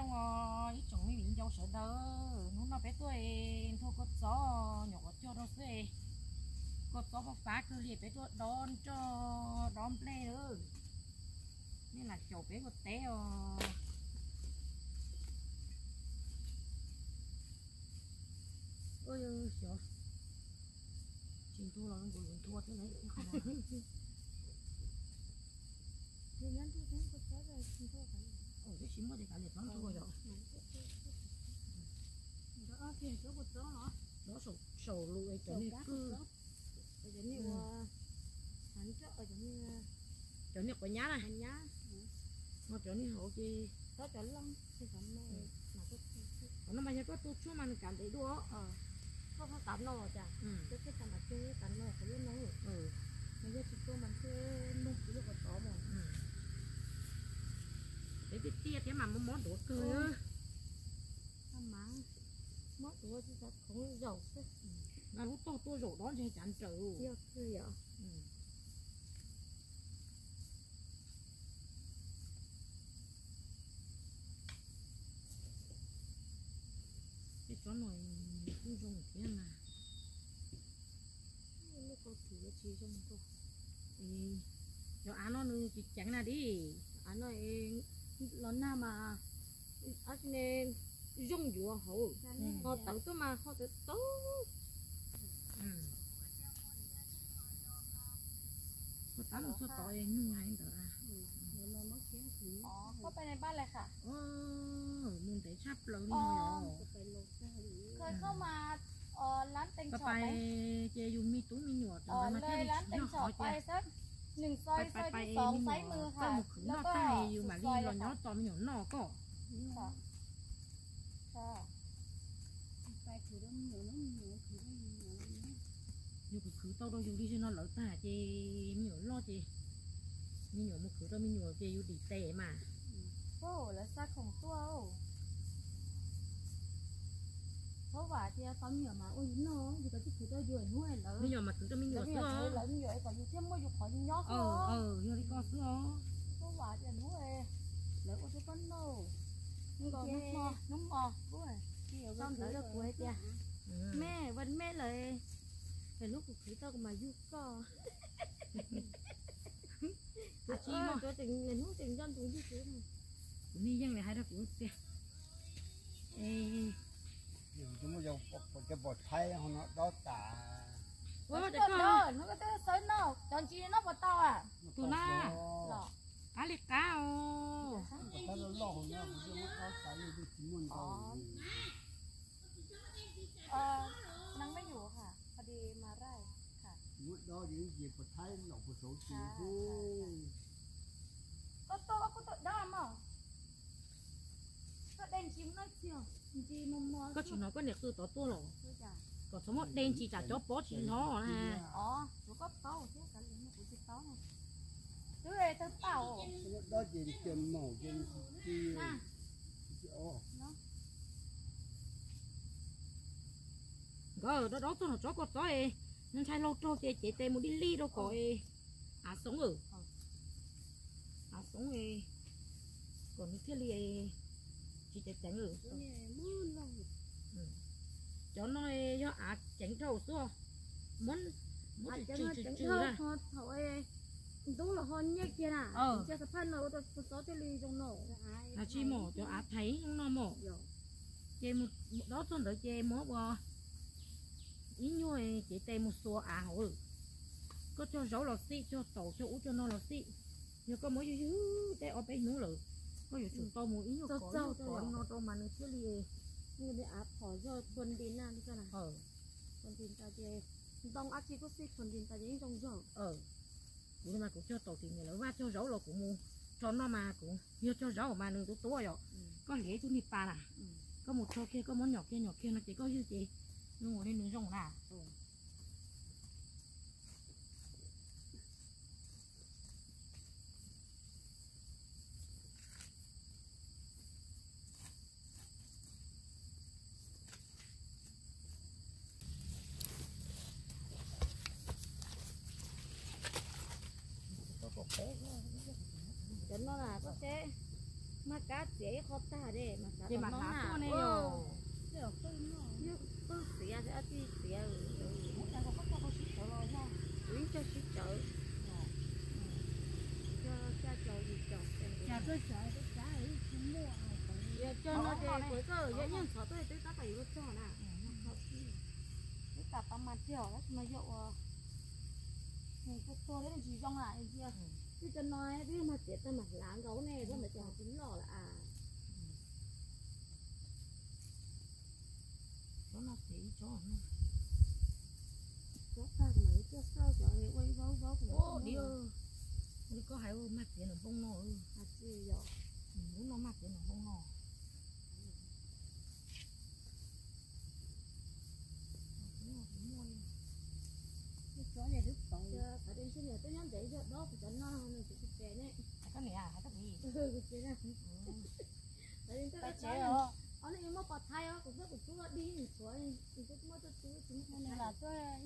Os, ib tsoom me viv ncaus sawv daws, hnub no peb tuaj nthua kua txob nyuam qhuav cog rau xwb. Kua txob pab fav kawg li, peb tuaj dob nroj dob nplej lawm. Nej lam caum peb ua teb os. Tsis nthua los nkaus yuav nthua thiab lawm. Twb tsis muaj ces kav liam tsob nroj yom. Saum lus cov niag kwj, cov niag quav nyab na, ho cov niag hauv ces, qhov no mas yog koj tu tshuaj mas nws kav ntev dua. Koj tav no cas, koj tav no, qhov no, yog tsis tu mas thiaj muag kuv lub qhov tod mas. Peb tiaj tiaj thiab mas mob mob duav kawg. Mob duav tsis tas khoov zaum xwb. Nqa lub tog tuaj zaum dob ntshe cav nraws. Yog kawg yom. Tej tsob no kuj zoo thiab mas. Cov av no nws tsis ceev na di. Av no los nag mas, ab tsi ne, zoo yuav hauv, ho tawv tuaj mas ho tawv tau. Tab mus txog tod nug hais ntawd. Mus ntev tshaj plaws li no. Pais ces yus me tub me nyuam rau ntawd mas thiaj li tsis yog qhov cia. Pais pais es me nyuam txawj mus khwv noj tag yus mam li los nyob tos me nyuam noj koj. Yus khwv khwv tau rau yus li no lawm tag ces me nyuam loj ces me nyuam mus khwv rau me nyuam ces yus dim tes mas. Lawv xa khoom tuaj. Txhob vam tias tau me nyuam mas ua yus noj, yus tau tsis khwv rau yus hnub lawm. Me nyuam mas khwv rau me nyuam xwb os. Lawv me nyuam kom yus thiaj muaj yus qhov yus nyob xwb. Yog li ko xwb os. Txhob vam tias hnub lawv ua rau koj noj. Hnub no, hnub no, tau ntawd rau kuv hais tias, me, vaj me lawm, hnub kuv khwv tau kuv mam yug koj. Hnub tseem nco ntsoov yug kuv. Kuv niag yeej li hais rau kuv tias, cov pom thaib ho no dob tas. Hnub ko twb xawb noj cov ntsis no puas tau a? Tus na, qab li qab os. Muab dob ces ib ce pom thaib los puas saud tsis hu. Koj tsis hnov koj niam qw tod tuaj los? Kom txhob muab de ntsis tsam cov pob tsis hlov na. Nkawd dob dob txog tsob kua txob es ntshai laug raug ces cev tes mus dib lij rau kom av xoob, av xoob kom nws thiaj li tsis ceev ceev. Cov no yog av ceev dhau xwb, muab tsw tsw tsw. Thaum ntub los ho nyiaj kiag na, cia xav phaj no ua rau kua txob thiaj li zoo no. Tsis muaj cov av thaiv no mog. Ces mus dob txog ntawd ces muab ua ib nyuag cev tes mus xuas av hauv. Koj cog zaub los xij, cog taum, cog ub cog no los xij. Yog koj muab ywg ywg tej ob peb hnub lawm, koj yuav tsum tau mus ib nyuag kov ib nyuag kov li no rau mas nws thiaj li av phom yog thua nti na. Thua nti tas ces ntoo dab tsi kuj xij thua nti tas ces yeej zoo zog. Kuv mas kuv cog taum tim niam lawv vaj cog zaub los kuv mus tso noj mas kuv yog cog zaub mas nws tuab tuab yom. Koj hliv ib tug niag pas na, koj mus tso kiag koj muab nyom kiag nyom kiag no ces koj ywg ces nws ua li nws zoo na. Cov no na koj seb, Mas kab txiav ib qho tag de mas xav ces mam hlav tuaj ne yom. Qwj txiav thiab ob txij txiav, kuv yeej coj sib tsawv, coj xya caum yim caum. Yog cog no ces kuv koj yog nyiaj ntxhov tuaj twb tab tom yuav luag cog na. Twb tas tau mas tiag tab sis mas yog ua tuag tuag thiab tsis zoo na. Twb cov no twb mag txiav tag mam hlav nkaus ne, koj ntawd ces tsis loj lawm as. Tsob no txiav ib tsob, tsob tag mas yuav coj xauj cov ua ib vaub vaub. Ua li koj hais, mag txiav nram npoo no. Lub no mag txiav nram npoo no. Tsob ntawd twb poob. Cov ntsej muag twb nyob ntev zog dob kuv cov no nws tsis tsis pes ne. Koj niam, koj niam. Ob leeg muab pov thaij os, kuv xub kuv tub dig nchuav, kuv muab tuaj tub tsis muab pov thaij.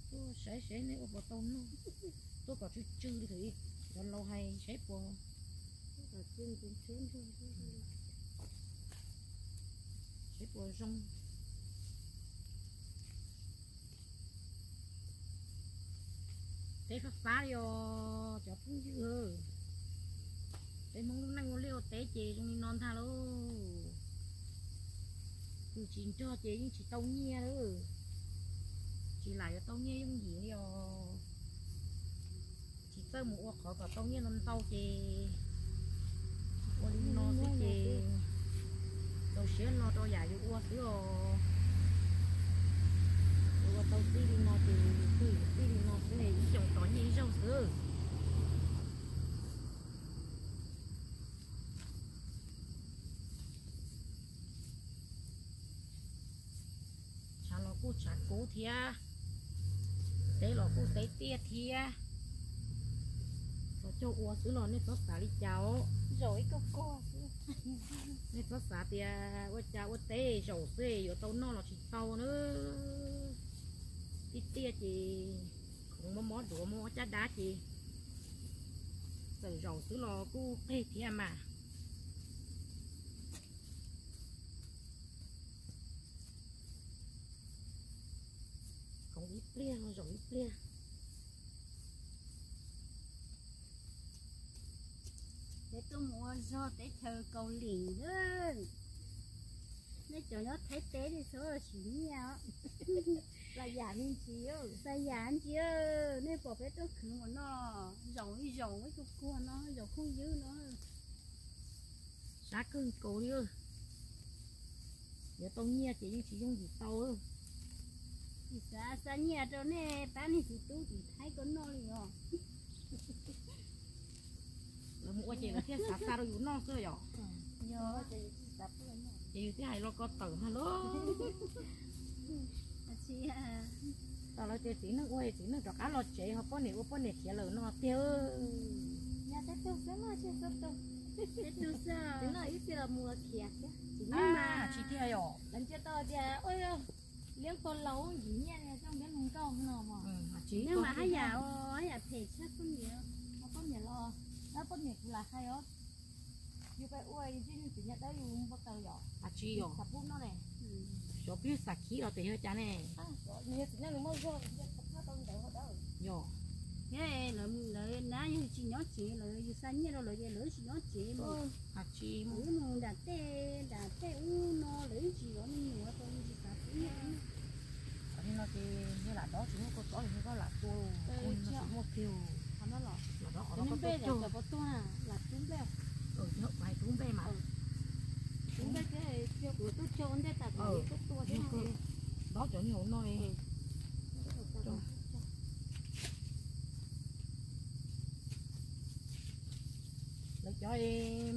Tuaj saib saib nej ua puas tau noj, tuaj kom tsw tsw li thaum cov laus hais saib puas, saib puas zoo. Teb fab fab li os cov phooj ywg. Peb Hmoob lub neej ua liaj ua teb ces zoo li no ntag lauj. Tus tsis nrog ces yeej tsis tau nyiaj lauj. Tsis lam yuav tau nyiaj yooj yim li os. Tsis txawj mus ua qhov kom tau nyiaj ntau ntau ces ua li no xwb ces txaus siab lo rau yam yus ua xwb os. Yus ua tau txij li no ces yus twb yus txij li no xwb, ib xyoos tau nyiaj ib zaug xwb. Tshav los kuj tshav kub thiab, teb los kuj teb tiaj thiab. Txog caug ua xwb los nej txhob xav li cas os. Nej txhob xav tias ua cas ua teb zaum xwb yuav tau noj los tsis tau na. Tiaj tiaj ces khoov mob mob duav mob caj dab ces txawm zaum xwb los kuj qeg thiab mas. Khoov ib pliag zaum ib pliag. Peb tuaj mus ua zog teb chaws Kaus Lim, nej cov nyob Thaib teb li txhob siv nyiaj os. Xa yam me ntsis, xa yam ntsis, nej pom peb tuaj khwv mus no, zaum ib zaum ib tug kuag no zaum phooj ywg no. Sab kawg nkaus li. Yuav tau nyiaj ces yeej tsis yooj yim tau. Tsis xav xa nyiaj rau nej pab niag txiv tub tim Thaib ko noj li os. Lawv mus ua ces lawv thiaj xav xa rau yus noj xwb yom. Ces yus thiaj hais los ko tawm mas lauj. Tau lawv tias txiv neej ua txiv neej rov qab los tsev ho poj niam ua poj niam khiav lawm no tiag. Yog tej tug xwb mas tsis tau tau. Tej tug xwb. Txiv neej ib txhia los mus los khiav thiab. Tsis tiag yom. Lawv ntsia tau tias ua liab pog laus ncim nyiaj coj npiab mus nkauj no mas. Tsis neej mas haj yam, haj yam phem tshaj poj niam. Poj niam los, poj niam kuv lam hais os. Yus pais ua yus txij txiv nyiam dawb yus npau taws yom. Mas tsis yom. Xav pub no ne. Xyov peb xav khib los tes yog cas ne. Nws yog txiv neej nws muaj zog, nws tau ntawd ho dawb. Yog. Lawv nab yog tsis nyob tsev lawm yus xa nyiaj rau lawv ces lawv tsis nyob tsev mus. Mas tsis mus nram tej nram tej ub no lawv tsis zov me nyuam rau yus tsis xav pub nyiaj. Li no ces yog lam dob tsis muaj kua txob li koj lam tua, tsis muaj kiag. Lam dob qhov no koj tuaj cog. Lam rub npej, hais rub npej mas. Rub npej thiab yog kuv tuaj cog ua ntej tas kuv tuaj tua thiab. Dob cov nyuag no. Lawv cov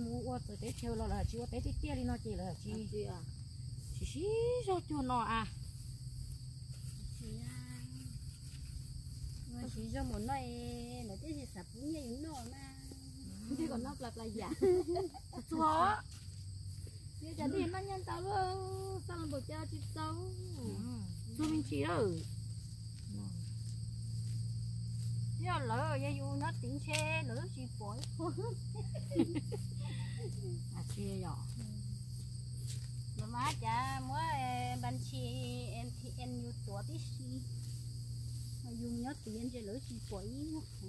mus ua txawv teb chaws los lawv tsis ua teb tiaj tiaj li no ces lawv tsis, tsis sib zog cuag no a. Sib zog mus no es lawv twb tsis xav pub nyiaj yus noj na. Ntshe kom noj plas plas yam. Txuag. Ntshe cov noj nyiaj ntau luaj, xaj los npaum cas tsis txaus. Txuag me ntsis lawm. Yog lawv, yog yus nyob tid ntshe lawv tsis pom ib qho. Tsis yog, lawv mas cas muab npas ntshis M T N yus tuav tib si, yus nyob tid ntshe lawv tsis pom ib qho.